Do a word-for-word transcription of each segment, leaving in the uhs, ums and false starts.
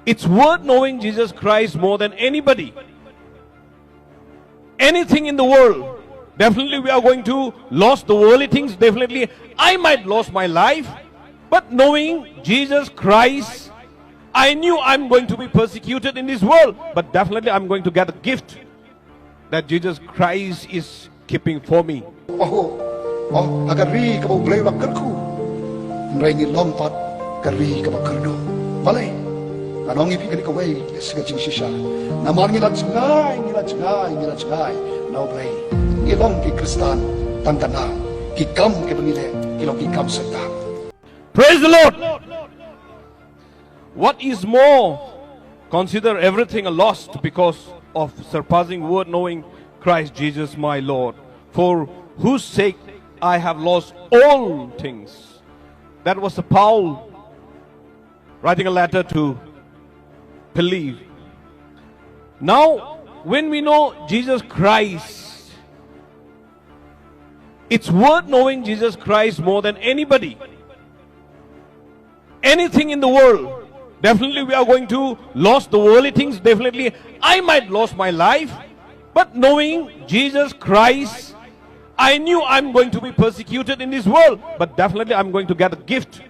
It's worth knowing Jesus Christ more than anybody, anything in the world. Definitely, we are going to lose the worldly things. Definitely, I might lose my life. But knowing Jesus Christ, I knew I'm going to be persecuted in this world. But definitely, I'm going to get a gift that Jesus Christ is keeping for me. Pahuh, oh, ha ka ri kaba U Blei u la kyrkhu. Hynrei ngi long pat ka ri kaba kyrduh. Balei? Ngan ong ïa phi kane kawei, sa ka jingshisha. Namar ngi la jngai, ngi la jngai, ngi la jngai na U Blei. Ngi long ki Khristan tang ka nam. Ki kam kiba ngi leh, ki long ki kam Soitan. Praise the Lord. What is more, consider everything a loss because of surpassing worth knowing Christ Jesus my Lord, for whose sake I have lost all things. That was the Paul writing a letter to believe. Now, when we know Jesus Christ, it's worth knowing Jesus Christ more than anybody, anything in the world. Definitely, we are going to lose the worldly things. Definitely, I might lose my life. But knowing Jesus Christ, I knew I'm going to be persecuted in this world. But definitely, I'm going to get a gift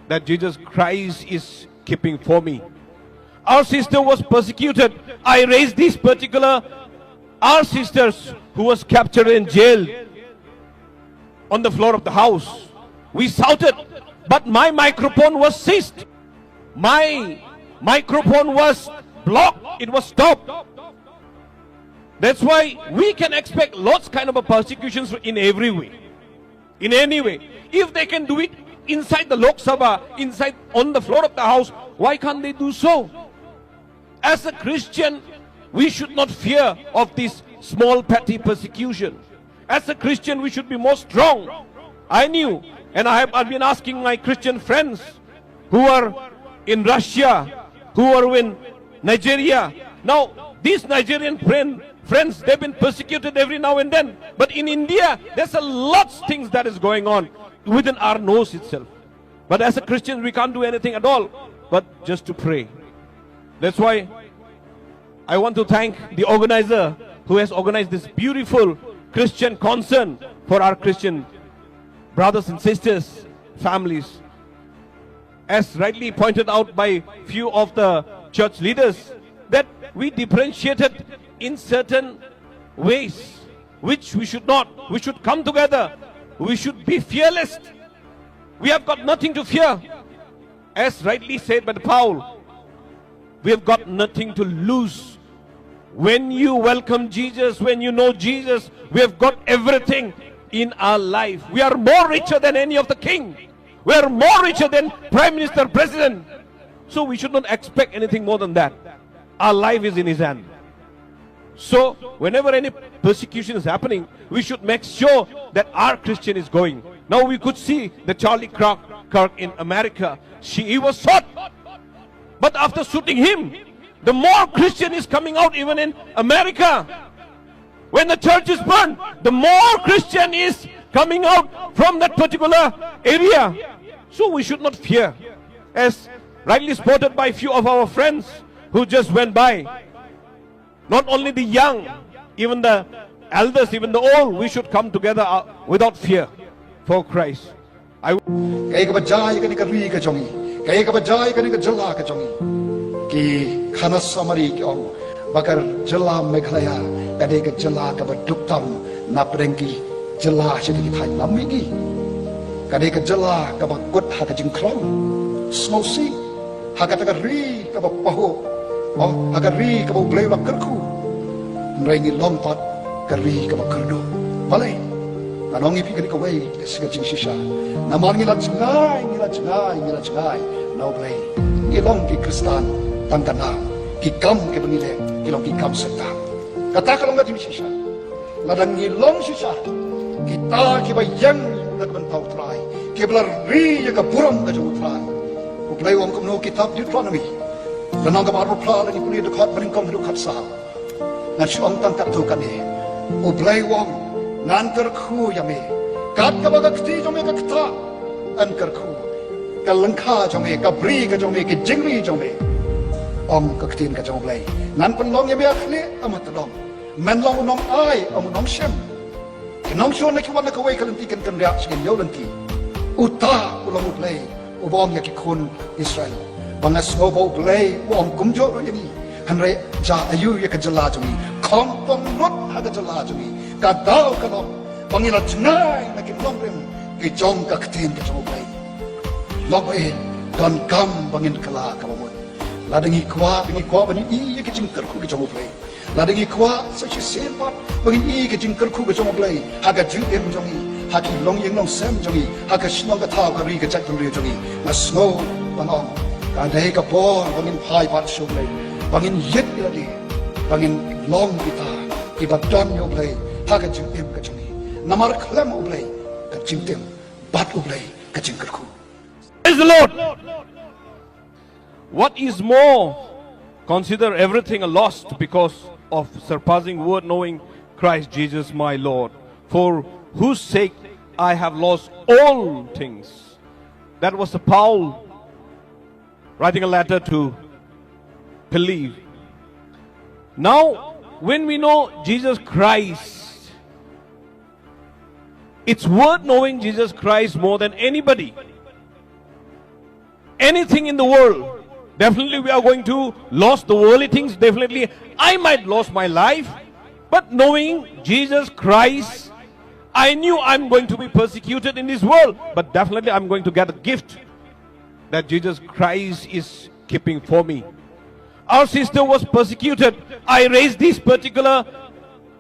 that Jesus Christ is keeping for me. Our sister was persecuted. I raised this particular, our sisters who was captured and jailed on the floor of the house. We shouted, but my microphone was seized. My microphone was blocked. It was stopped. That's why we can expect lots kind of a persecutions in every way, in any way. If they can do it inside the Lok Sabha, inside, on the floor of the house, why can't they do so? As a Christian, we should not fear of this small petty persecution. As a Christian, we should be more strong. I knew, and I have, I've been asking my Christian friends who are in Russia, who are in Nigeria. Now, these Nigerian friend, friends, they've been persecuted every now and then. But in India, there's a lot of things that is going on within our nose itself. But as a Christian, we can't do anything at all but just to pray. That's why I want to thank the organizer who has organized this beautiful Christian concern for our Christian brothers and sisters, families. As rightly pointed out by few of the church leaders, that we differentiated in certain ways, which we should not. We should come together. We should be fearless. We have got nothing to fear. As rightly said by the Paul, we have got nothing to lose. When you welcome Jesus, when you know Jesus, we have got everything in our life. We are more richer than any of the king. We are more richer than prime minister, president. So we should not expect anything more than that. Our life is in his hand. So, whenever any persecution is happening, we should make sure that our Christian is going. Now we could see the Charlie Kirk, Kirk in America. She, he was shot. But after shooting him, the more Christian is coming out even in America. When the church is burned, the more Christian is coming out from that particular area. So we should not fear. As rightly spotted by few of our friends who just went by, not only the young, even the elders, even the old, we should come together uh, without fear for Christ. I Kaei kaba jia ïa kane ka ri ka jong ngi, kaei kaba jia ïa kane ka jylla ka jong ngi. Ki khana summary ki ong ba ka jylla Meghalaya ka dei ka jylla kaba duk tam na pdeng ki jylla sha ki thaiñ lam mihngi. Ka dei ka jylla kaba kut ha ka jingkhlam sngewsih ha kata ka ri kaba pahuh, oh, ha ka ri kaba U Blei u la kyrkhu. Hynrei ngi long pat ka ri kaba kyrduh. Balei? Ngan ong ïa phi kane kawei, sa ka jingshisha. Namar ngi la jngai, ngi la jngai, ngi la jngai na U Blei. Ngi long ki Khristan tang ka nam. Ki kam kiba ngi leh ki long ki kam Soitan. Kata ka long ka jingshisha. Lada ngi long shisha, kita kiba ïeng na ka bynta U Trai, kiba la ri ïa ka burom ka jong U Trai. U Blei u ong kumno ha kitab Deuteronomi lynnong kaba arphew phra, dkhot khatwei haduh khatsaw. Ngan shu ong tang katto katne. U Blei u ong, ngan kyrkhu ïa me kat kaba ka kti jong me ka ktah. Ngan kyrkhu ka lyngkha jong me, ka bri ka jong me, ka jingri jong me. Ong ka ktien ka jong U Blei. Ngan pynlong ïa me ha khlieh, ym ha tdong. Men long u nongai, ym u nongshem. Ki nongshun na ki wan na kawei ka lynti kin kynriah sha ka ïew lynti. Uta u long U Blei uba ong ïa ki khun Israel. Ba nga sngew ba U Blei u ong kumjuh ruh ïa ngi. Hynrei jia aïu ïa ka jylla jong ngi? Khongpong lut ha ka jylla jong ngi. Ka daw ka long ba ngi la jngai na ki nongrim ki jong ka ktien ka jong U Blei. Long eh, donkam ba ngin kylla kaba mut. Lada ngi kwah, ngi kwah ban ïohi ïa ki jingkyrkhu ki jong U Blei. Lada ngi kwah sa shisien pat ba ngin ïohi ki jingkyrkhu ki jong U Blei ha ka jingim jong ngi, ha ki longïing longsem jong ngi, ha ka shnong ka thaw, ka ri ka jaitbynriew jong ngi. Nga sngew ban ong, ka dei ka por ba ngin phai pat sha U Blei, ba ngin ïit ïa lade, ba ngin long kita kiba don ïa U Blei ha ka jingim ka jong ngi. Namar khlem U Blei ka jingtim, bad U Blei ka jingkyrkhu. Praise the Lord. What is more, consider everything a lost because of surpassing worth knowing Christ Jesus my Lord, for whose sake I have lost all things. That was the Paul writing a letter to believe. Now, when we know Jesus Christ, it's worth knowing Jesus Christ more than anybody, anything in the world. Definitely, we are going to lose the worldly things. Definitely, I might lose my life, but knowing Jesus Christ, I knew I'm going to be persecuted in this world, but definitely I'm going to get a gift that Jesus Christ is keeping for me. Our sister was persecuted. I raised this particular,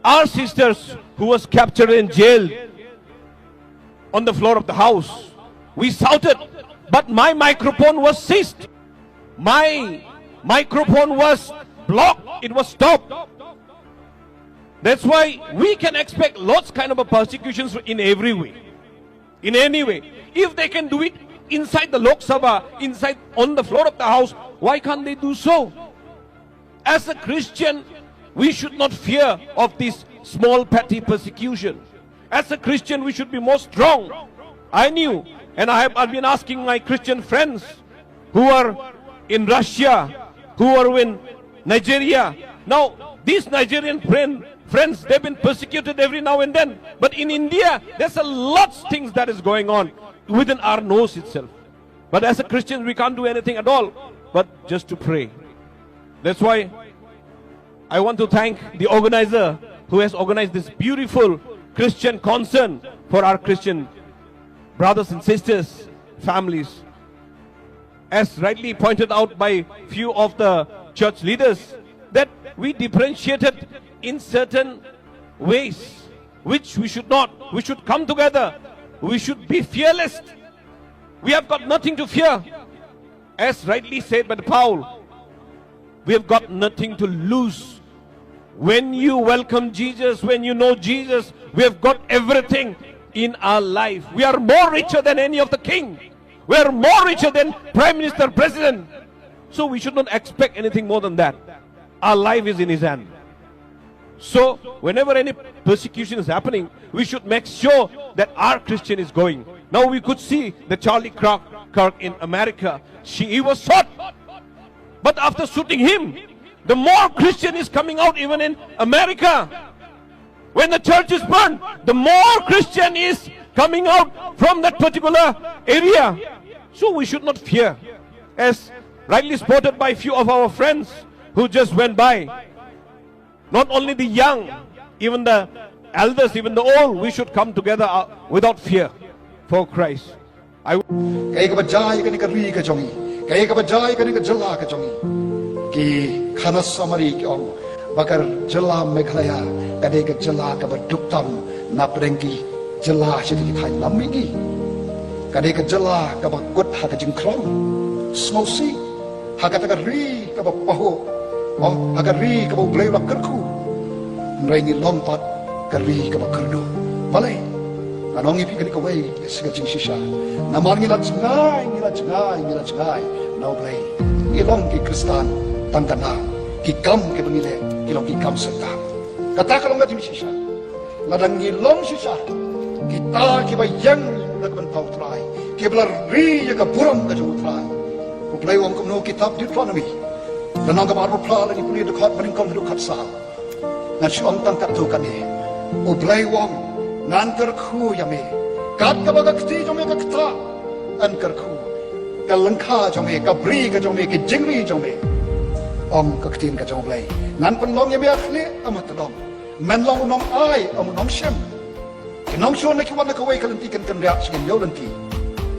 our sisters who was captured and jailed on the floor of the house. We shouted, but my microphone was seized. My microphone was blocked. It was stopped. That's why we can expect lots kind of a persecutions in every way, in any way. If they can do it inside the Lok Sabha, inside, on the floor of the house, why can't they do so? As a Christian, we should not fear of this small petty persecution. As a Christian, we should be more strong. I knew, and I have, I've been asking my Christian friends who are in Russia, who are in Nigeria. Now, these Nigerian friend, friends, they've been persecuted every now and then. But in India, there's a lot of things that is going on within our nose itself. But as a Christian, we can't do anything at all but just to pray. That's why I want to thank the organizer who has organized this beautiful Christian concern for our Christian brothers and sisters, families. As rightly pointed out by few of the church leaders, that we differentiated in certain ways, which we should not. We should come together. We should be fearless. We have got nothing to fear. As rightly said by the Paul, we have got nothing to lose. When you welcome Jesus, when you know Jesus, we have got everything in our life. We are more richer than any of the king. We are more richer than prime minister, president. So we should not expect anything more than that. Our life is in his hand. So, whenever any persecution is happening, we should make sure that our Christian is going. Now we could see the Charlie Kirk, Kirk in America. She, he was shot. But after shooting him, the more Christian is coming out even in America. When the church is burned, the more Christian is coming out from that particular area. So we should not fear. As rightly spotted by few of our friends who just went by, not only the young, even the elders, even the old, we should come together uh, without fear for Christ. I Kaei kaba jia ïa kane ka ri ka jong ngi, kaei kaba jia ïa kane ka jylla ka jong ngi. Ki Khanasumari ki ong ba ka jylla Meghalaya ka dei ka jylla kaba duk tam na pdeng ki jylla sha ki thaiñ lam mihngi. Ka dei ka jylla kaba kut ha ka jingkhlaiñ, sngewsih, ha kata ka ri kaba pahuh, ha ka ri kaba U Blei u la kyrkhu. Hynrei ngi long pat ka ri kaba kyrduh. Balei? Ngan ong ïa phi kane kawei sa ka jingshisha. Namar ngi la jngai, ngi la jngai, ngi la jngai na U Blei. Ngi long ki Khristan tang ka nam. Ki kam kiba ngi leh ki long ki kam Soitan. Kata ka long ka jingshisha. Lada ngi long shisha kita kiba ïeng na ka bynta U Trai, kiba la ri ïa ka burom ka jong U Trai. U Blei u ong kumno? Kitab Deuteronomy, Lynnong kaba arphew phra, lynnong kine, dkhot ba nyngkong haduh khatsaw. Ngan shu ong tang katto katne. U Blei u ong, ngan kyrkhu ïa me. Kat kaba ka kti jong me ka ktah, ngan kyrkhu. Ka lyngkha jong me, ka bri ka jong me, ka jingri jong me. Ong ka ktien ka jong U Blei. Ngan pynlong ïa me ha khlieh, ym ha tdong. Men long u nongai, ym u nongshem. Ki nongshun na ki wan na kawei ka lynti kin kynriah sha ka ñiew lynti.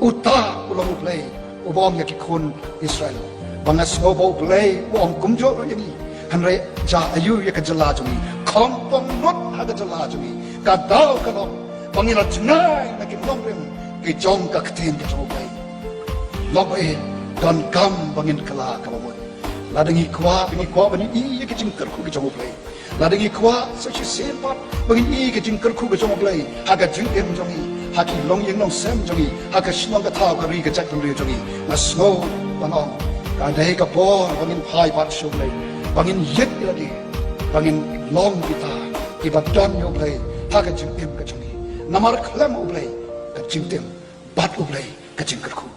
Uta u long U Blei uba ong ïa ki khun Israel. Ba nga sngew ba U Blei u ong kumjuh ruh ïa ngi. Hynrei jia aïu ïa ka jylla jong ngi? Khongpong lut ha ka jylla jong ngi. Ka daw ka long ba ngin la jngai na ki nongrim ki jong ka ktien ka jong U Blei. Long ba eh, donkam ba ngin kylla kaba mut. Lada ngi kwah, ngi kwah ban ïohi ïa ki jingkyrkhu ki jong U Blei. Lada ngi kwah sa shisien pat ba ngin ïohi ïa ki jingkyrkhu ki jong U Blei ha ka jingim jong ngi, ha ki longïing longsem jong ngi, ha ka shnong ka thaw, ka ri ka jaitbynriew jong ngi, nga sngew ban ong ka dei ka por ba ngin phai pat sha U Blei, ba ngin ïeit ïa lade, ba ngin long kita kiba don ïa U Blei ha ka jingim ka jong ngi. Namar khlem U Blei ka jingtim, bad U Blei ka jingkyrkhu.